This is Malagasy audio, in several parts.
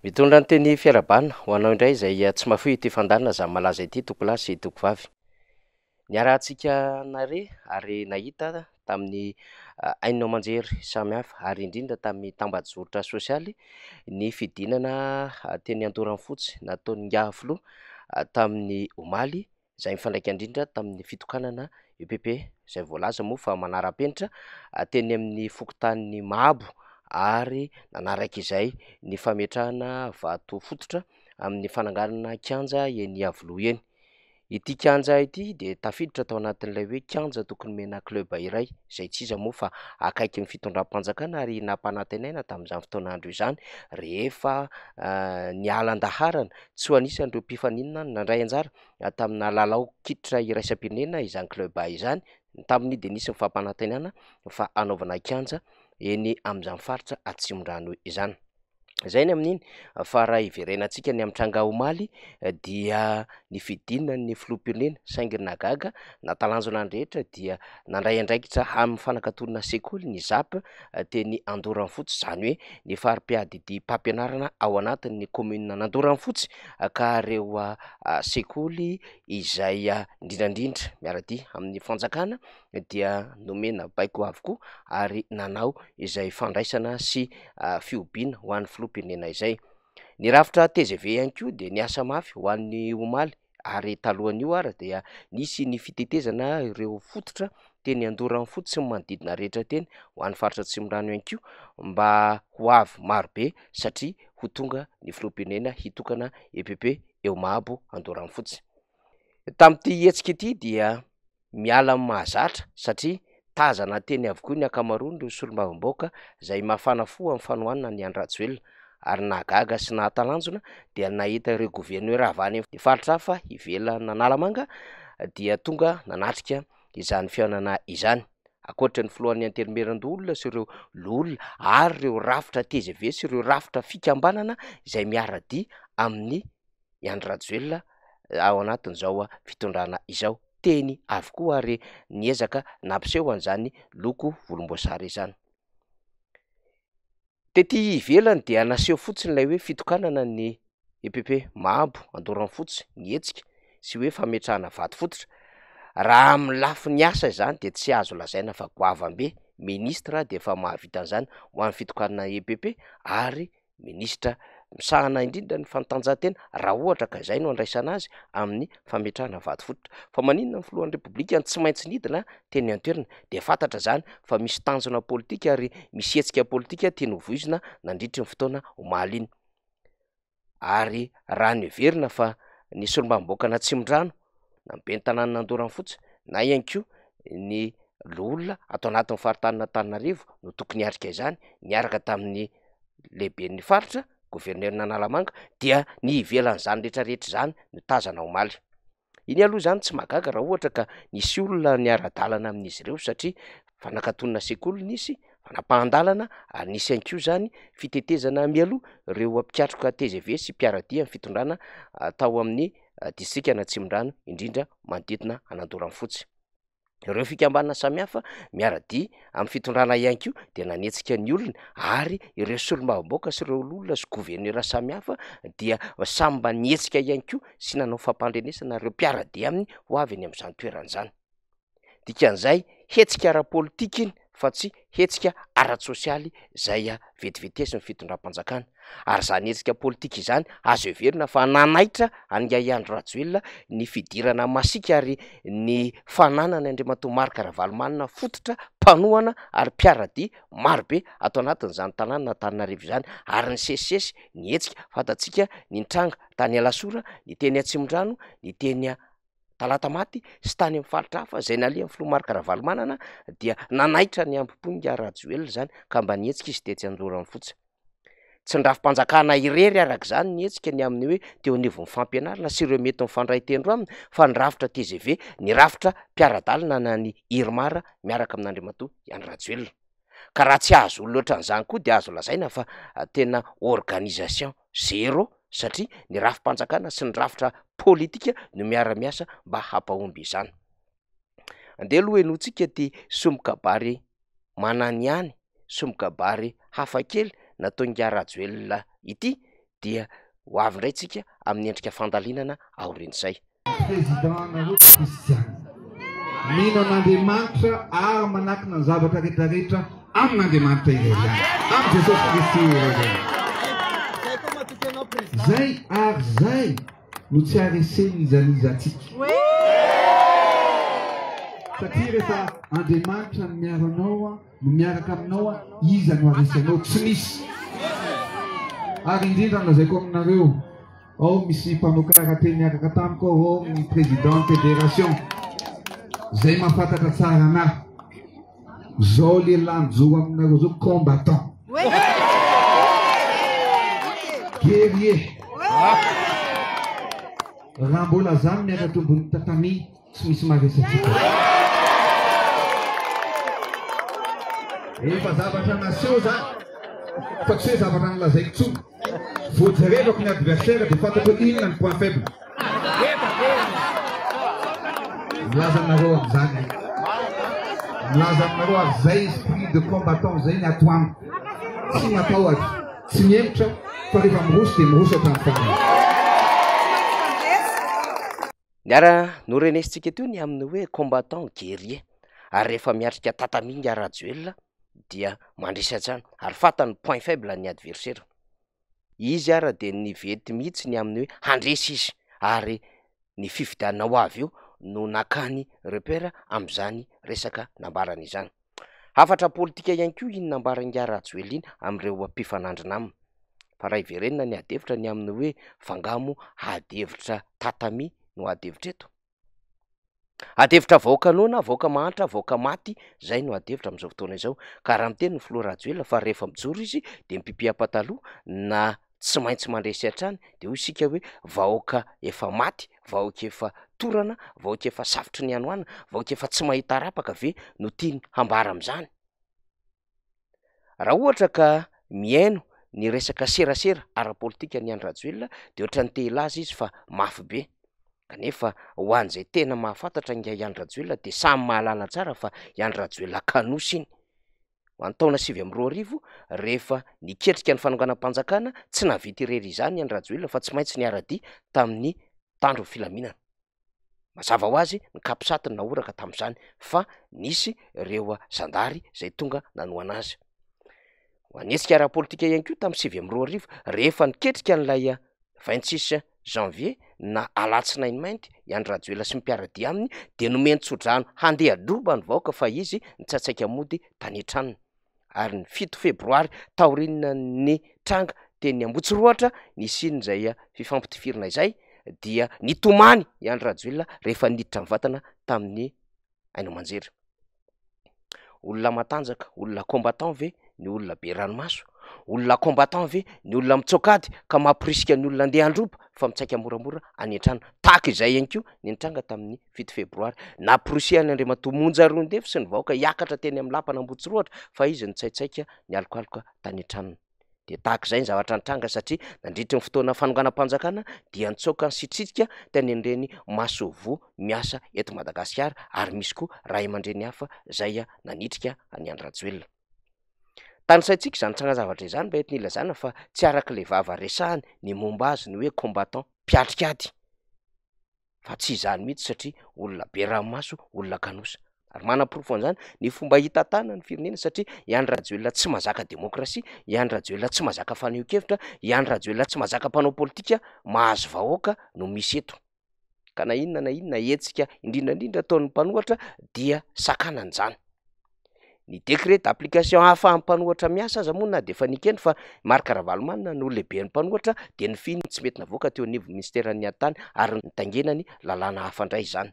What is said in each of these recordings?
Mitondra ny teny fiarahabana ho anao indray izay tsy mahafoy ity fandaharana izany malaza ity tompolahy sy tompovavy. Niarahantsika nare ary nahita tamin'ny haino aman-jery samihafa ary indrindra tamin'ny tambajotra sosialy ny fidinana teny Andoranfotsy nataon'ingahy filoha tamin'ny omaly izay mifandraika indrindra tamin'ny fitokanana EPP izay voalaza moa fa manara-penitra teny amin'ny fokontanin'i Mahabo ary nanaraka izay ny fametrahana vato fototra amin'ny fananganana kianja eny Iavoloha eny. Ity kianja ity dia tafiditra tao anatin'ilay hoe kianja tokony omena club iray izay tsy iza moa fa akaiky ny fitondram-panjakana ary nampanantenaina tamin'izany fotoan'andro izany rehefa niala an-daharana tsy ho anisan'ireo mpifaninana nandray anjara tamina lalao kitra iraisam-pirenena izany club izany. Tamin'iny dia nisy ny fampanantenana fa hanaovana kianja eny amin'izany faritra Atsimondrano izany. Izay ny amin'iny fa raha hiverenantsika ny amin'ny tranga omaly dia ny fidinan'ny filoham-pirenena saingy ny nahagaga nahatalanjona ny rehetra dia nandray andraikitra amin'ny fanakatonana sekoly ny ZAP teny Andoranfotsy, izany hoe ny fari-piadidiam-pampianarana ao anatin'ny kaominina an'Andoranfotsy ka ireo sekoly izay indrindra indrindra miara-dia amin'ny fanjakana dia nomena baiko avokoa ary nanao izay fandraisana sy fihobiana ho an'ny filoham-pirenena izay. Ny rafitra tgv ihany koa dia niasa mafy ho an'ny omaly ary talohan'io ara dia nisy ny fitetezana ireo fototra teny Andoranfotsy sy ny manodidina rehetra teny ho an'ny faritra Atsimondrano ihany koa mba ho avy marobe satria ho tonga ny filoham-pirenena hitokana EPP eo Mahabo Andoranfotsy. Tamin'ity hetsika ity dia miala amin'ny mahazatra satria tazana teny avokoa ny ankamaroan'ireo solombavambahoaka izay mafana fo amin'ny fanohanana an'i Andry Rajoelina ary nahagaga sy nahatalanjona dia nahita ireo governora avy any amin'ny faritra hafa ivelan'Analamanga dia tonga nanatrika izany fihaonana izany. Ankoatra ny filohan'ny Antenimierandoholona sy ireo loholona ary ireo rafitra tgv sy ireo rafitra fikambanana izay miara-dia amin'ny i Andry Rajoelina ao anatin'izao fitondrana izao. Teny avokoa ary niezaka nampiseho an'izany loko volomboasary izany. Tety ivelany dia naseho fotsiny ilay hoe fitokanana ny EPP Mahabo Andoranfotsy ny hetsika sy hoe fametrahana vato fototra. Raha amin'ny lafiny asa izany dia tsy azo lazaina fa goavam-be, ministra dia efa mahavita an'izany ho an'ny fitokanana EPP ary minisitra misahana indrindra ny fanatanjahantena raha ohatra ka izay no andraisana azy amin'ny fametrahana vato fototra. Fa maninona ny filohan'ny Repoblika no tsy maintsy nidina teny an-toerana? Dia fantatra izany fa misy tanjona politika ary misy hetsika politika tiany hovoizina nandritry ny fotoana omaly iny. Ary raha noheverina fa ny solombavambahoakan'Atsimondrano na ny ben'ny tanànan'Andoranfotsy na ihany koa ny loholona ato anatin'ny faritanin'Antananarivo no tokony hiatrika izany niaraka tamin'ny lehiben'ny faritra, governeran'Analamanga, dia ny ivelan'izany rehetrarehetra izany no tazana omaly. Iny aloha izany tsy mahagaga raha ohatra ka nisy olona niara-dalana amin'izy ireo satria fanakatonana sekoly nisy, fanapahan-dalana ary nisy ihany koa izany fitetezana mialoha ireo mpikatroka tgv sy mpiara-dia amin'ny fitondrana tao amin'ny distrikan'Atsimondrano indrindra manodidina an'Andoranfotsy. Ireo fikambanana samihafa miara-dia amin'ny fitondrana ihany koa dia nanetsika ny olona ary ireo solombavambahoaka sy ireo olona sy governora samihafa dia samy mba nihetsika ihany koa sy nanao fampandrenesana ireo mpiara-dia aminy ho avy eny amin'izany toerana izany. Dikan'izay, hetsika ara-politika iny fa tsy hetsika ara-tsosialy izay vetivetesin'ny fitondram-panjakana. Ary izany hetsika politika izany azo heverina fa nanaitra an'ingahy Andry Rajoelina ny fidirana masiaka ary ny fananany Andriamatoa Marc Ravalomanana fototra mpanohana ary mpiara-dia marobe ato anatin'izany tanànan'Antananarivo izany ary nisesisesy ny hetsika. Fantatsika ny nitranga tany Alasora, ny teny Atsimondrano, ny teny Talatamaty sy tany amin'ny faritra hafa izay nalehan'ny filoha Marc Ravalomanana dia nanaitra ny hambom-po ingahy Rajoelina izany ka mba nihetsika izy tetsy Andoranfotsy. Tsy ny rafi-panjakana irery araka izany ny hetsika ny amin'ny hoe teo anivon'ny fampianarana sy ireo mety mifandray tendro aminy fa ny rafitra tgv, ny rafitra mpiara-dalana na ny IRMAR miaraka amin'Andriamatoa Andry Rajoelina. Ka raha tsy azo olona ohatran'izany koa dia azo lazaina fa tena organisation zéro satria ny rafi-panjakana sy ny rafitra politika no miara-miasa mba hampahomby izany. Andeha aloha henointsika ity sombin-kabary mananihany, sombin-kabary hafakely nataon'ingahy Rajoelina ity. Dia ho avy indray tsika amin'ny endrika fandalinana aorian'izay. Président nareo kristiana. Mino an'Andriamanitra ary manakina ny zavatra rehetra rehetra amin'Andriamanitra irery ihany. Amin'i Jesosy Kristy irery ihany. Zay ary zay no tsy haresen'iza n'iza antsika. Satria rehefa Andriamanitra no miaro anao no miaraka aminao an, iza no haresy anao? Tsy misy. Ary indrindra ny lazaiko aminareo, ao misy mpanao karate niaraka tamiko ao, ao ny président fédération, zay mahafantatra tsara anah. Zao lehilahy mijoro aminareo zao combattant. Guerrier. Raha mbola za miakatra ambony tatami, Tsy misy maharesy antsika. Efa zavatra naseho zany fa tsy hoe zavatra nolazaiko intsony. Vao jerevako ny adversaire dia fantatro hoe inona ny point faible. Milaza aminareo amin'izany aho. Milaza aminareo ary zay esprit de combattant zay ny ato amiko. Tsy matahotra, tsy mihemotra fa rehefa miroso dia miroso hatramin'ny farany. Niara-norenesintsika teo ny amin'ny hoe combattant guerrier, ary rehefa miatrika tataminga Rajoelina dia mandresy hatrany, ary fantany point faible ny adversaire. Izy ara dia nivety mihitsy ny amin'ny hoe handresy izy, ary ny fifidianana ho avy io no nakany repère amin'izany resaka nambarany izany. Hafatra politika ihany koa iny nambaran'ingahy Rajoelina iny amin'ireo mpifanandrina aminy. Fa raha hiverenana ny ady hevitra ny amin'ny hoe f'angaha moa ady hevitra tatami no ady hevitra eto? Ady hevitra vahoaka noana, vahoaka mahantra, vahoaka maty, izay no ady hevitra amin'izao fotoana izao. Ka raha miteny ny filoha Rajoelina fa rehefa mijoro izy dia mipipiha pataloha na tsy maintsy mandresy hatrany dia hoy isika hoe vahoaka efa maty, vahoaka efa torana, vahoaka efa safotry ny hanoanana, vahoaka efa tsy mahita arapaka ve no tiany hambara amin'izany? Raha ohatra ka mihaino ny resaka serasera ara-politika an'i Andry Rajoelina dia ohatran'ny te hilaza izy fa mafy be, kanefa ho an'izay tena mahafantatra ingahy Andry Rajoelina dia samy mahalala tsara fa i Andry Rajoelina kanosa iny. Ho an'ny taona 2009, rehefa niketrika ny fanonganam-panjakana, tsy nahavita irery izany i Andry Rajoelina fa tsy maintsy niara-dia tamin'ny mpitandro ny filaminana. Mazava ho azy, ny capsat no nahoraka tamin'izany fa nisy ireo zandary izay tonga nanohana azy. Ho an'ny hetsika ara-politika ihany koa tamin'ny 2009, rehefa niketrika an'ilay 26 janvier na alatsinainy mainty i Andry Rajoelina sy ny mpiara-dia aminy dia nomeny tsodrano handeha droba ny vahoaka fa izy nitsaitsaika mody tany an-tranony. Ary ny 7 febroary taorian'ny tranga teny Ambohitsirohatra nisian'izay fifampitifirana izay dia nitomany i Andry Rajoelina rehefa niditra mivantana tamin'ny haino aman-jery. Olona matanjaka, olona combattant ve ny olona be ranomaso? Olona combattant ve ny olona mitsoaka ady ka mamporisika ny olona andeha handroba fa mitsaika moramora any an-trano? Tahaka izay ihany koa ny nitranga tamin'ny 7 febroary. Namporisihany Andriamatoa Monja Roindefo sy ny vahoaka hiakatra teny amin'ny lapan'Ambohitsirohatra fa izy nitsaitsaika nialokaloka tany an-tranony. Dia tahaka izay ny zavatra nitranga satria nandritry ny fotoana fanonganam-panjakana dia nitsoaka nisitrika tany amin'ireny masoivoho miasa eto Madagasikara ary misy koa ray aman-dreny hafa izay nanitrika an'i Andry Rajoelina. Tanisaintsika izany trangan-javatra izany mba entina ilazana fa tsy araka ilay vava resahany ny momba azy ny hoe combattant mpiatrika ady. fa tsy izany mihitsy satria olona be ranomaso, olona kanosa. Ary manaporofo an'izany ny fomba hitantanana ny firenena satria i Andry Rajoelina tsy mahazaka demokrasia, i Andry Rajoelina tsy mahazaka fanehoan-kevitra, i Andry Rajoelina tsy mahazaka mpanao politika mahazo vahoaka no misy eto. Ka na inona na inona hetsika indrindra indrindra ataon'ny mpanohatra dia sakanany izany. Ny décret d'application ahafahan'ny mpanohatra miasa aza moa na dia efa nekeny fa Marc Ravalomanana no lehiben'ny mpanohatra dia ny fihiny tsy mety navoaka teo anivon'ny minisiteran'ny ady tany ary nitaingenany lalàna hafa indray izany.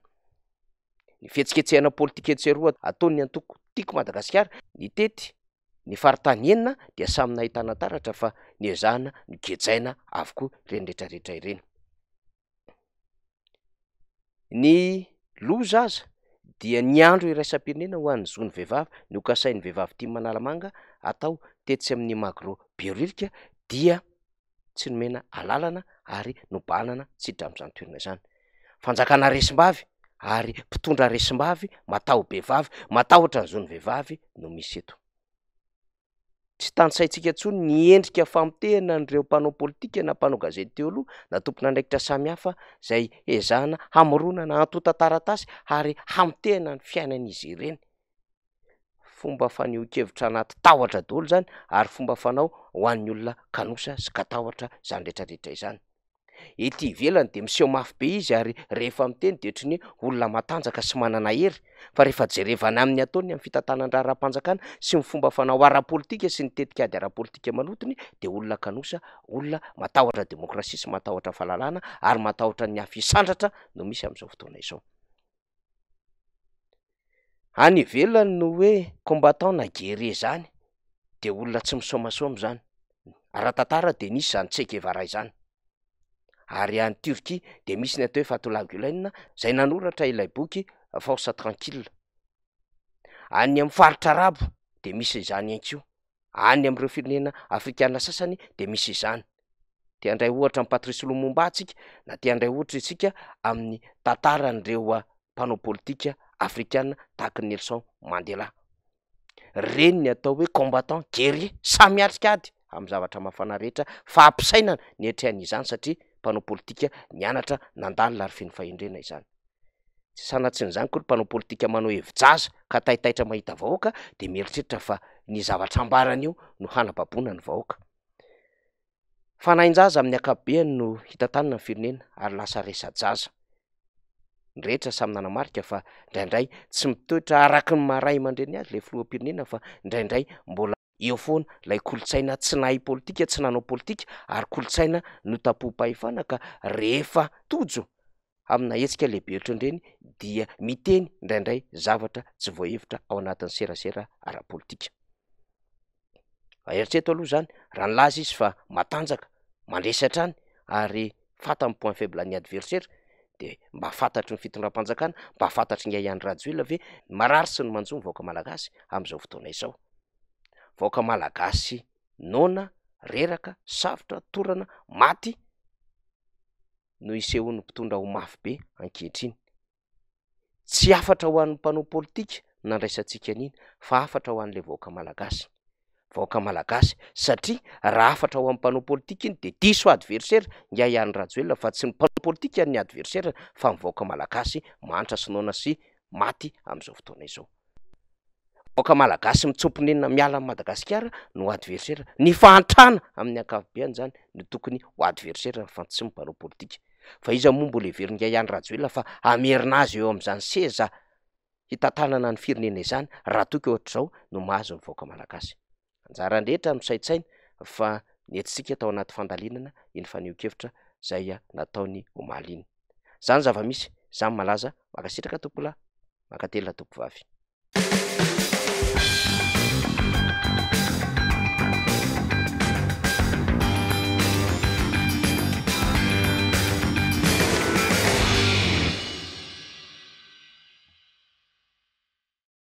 Ny fihetsiketsehana politika etsy sy eroa ataon'ny antoko Tiako Madagasikara nitety ny faritany enina dia samy nahitana taratra fa niezahana nogejaina avokoa ireny rehetrarehetra ireny. Ny loza aza dia ny andro iraisam-pirenena ho an'ny zon'ny vehivavy nokasain'ny vehivavy tim Analamanga atao tetsy amin'ny Magro Behoririka dia tsy nomena alalana ary nobahanana tsy hiditra amin'izany toerana izany. Fanjakana resim-bavy ary mpitondra resim-bavy mataho-behivavy, matahotra ny zon'ny vehivavy no misy eto. Tsy tantsaintsika intsony ny endrika famotehana an'ireo mpanao politika na mpanao gazety teo aloha na tompon'andraikitra samihafa izay ezahana hamoronana antontan-taratasy ary hamotehana ny fiainan'izy ireny. Fomba fanehoan-kevitra anaty tahotra daholo izany ary fomba fanao ho an'ny olona kanosa sy katahotra izany rehetrarehetra izany. Ety ivelany dia miseho mafy be izy ary rehefa miteny dia ohatry ny hoe olona matanjaka sy manana hery fa rehefa jerevana amin'ny ataony amin'ny fitantanan-draharaham-panjakana sy ny fomba fanao ara-politika sy ny tetikady ara-politika malotony dia olona kanosa, olona matahotra demokrasia sy matahotra fahalalana ary matahotra ny afo hisandratra no misy amin'izao fotoana izao. Any ivelany no hoe combattant na guerrier zany de olona tsy misomasoma zany, ara-tantara de nisy zany Che Guevara izany, ary any Turquie de misy ny atao hoe Fethullah Gulen zay nanoratra ilay boky Force Tranquille, any amin'ny faritra arabo de misy izany ihany koa. Any amin'ireo firenena afrikana sasany dia misy izany. Te handray ohatra amin'i Patrice Lumumba tsika na te handray ohatra isika amin'ny tantaran'ireo mpanao politika afrikana tahaka an'i Nelson Mandela. Ireny ny atao hoe combattant, guerrier, samy miatrika ady amin'ny zavatra mafana rehetra fa ampisainana ny hiatrehana izany satria mpanao politika nianatra nandalina ary feno fahendrena izany. Tsy sanatrin'izany akory mpanao politika manao hevi-jaza ka taitaitra mahita vahoaka dia mieritreritra fa ny zavatra ambarany eo no hanababoana ny vahoaka. Fanahin-jaza amin'ny ankapobeany no hitantanana ny firenena ary lasa resa-jaza. Ny rehetra samy nanamarika fa indraindray tsy mitoetra araka ny maha ray aman-dreny azy ilay filoham-pirenena fa indraindray mbola eo foana ilay kolontsaina tsy nahay politika, tsy nanao politika ary kolontsaina notapohim-pahefana ka rehefa tojo amina hetsika lehibe ohatran'ireny dia miteny indraindray zavatra tsy voahevitra ao anatin'ny serasera ara-politika. Eritrereto aloha izany, raha nilaza izy fa matanjaka, mandresy hatrany ary fantany ny point faible an'ny adversaire dia mba fantatry ny fitondram-panjakana, mba fantatry ingahy Andry Rajoelina ve ny marary sy ny manjo ny vahoaka malagasy amin'izao fotoana izao. Vahoaka malagasy noana, reraka, safotra, torana, maty, no isehoan'ny mpitondra ho mafy be ankehitriny. Tsy hafatra ho an'ny mpanao politika no nandraisantsika an'iny fa hafatra ho an'ilay vahoaka malagasy. Vahoaka malagasy satria raha hafatra ho an'ny mpanao politika iny dia diso adversaire ingahy Andry Rajoelina fa tsy ny mpanao politika ny adversaire fa ny vahoaka malagasy mahantra sy noana sy maty amin'izao fotoana izao. Vahoaka malagasy mitsoa-ponenana miala amin'i Madagasikara no adversaire. Ny fahantrana amin'ny ankapobeany izany no tokony ho adversaire fa tsy ny mpanao politika. Fa iza moa mbola heverin'ingahy Andry Rajoelina fa hamerina azy eo amin'izany seza hitantanana ny firenena izany raha toa ka ohatr'izao no mahazo ny vahoaka malagasy. Anjaran'ny rehetra no misaintsaina fa nentintsika tao anaty fandalinana iny fanehoan-kevitra izay nataony omaly iny. Izany zava-misy, izany malaza, mankasitraka tompokolahy, mankatelina tompokovavy.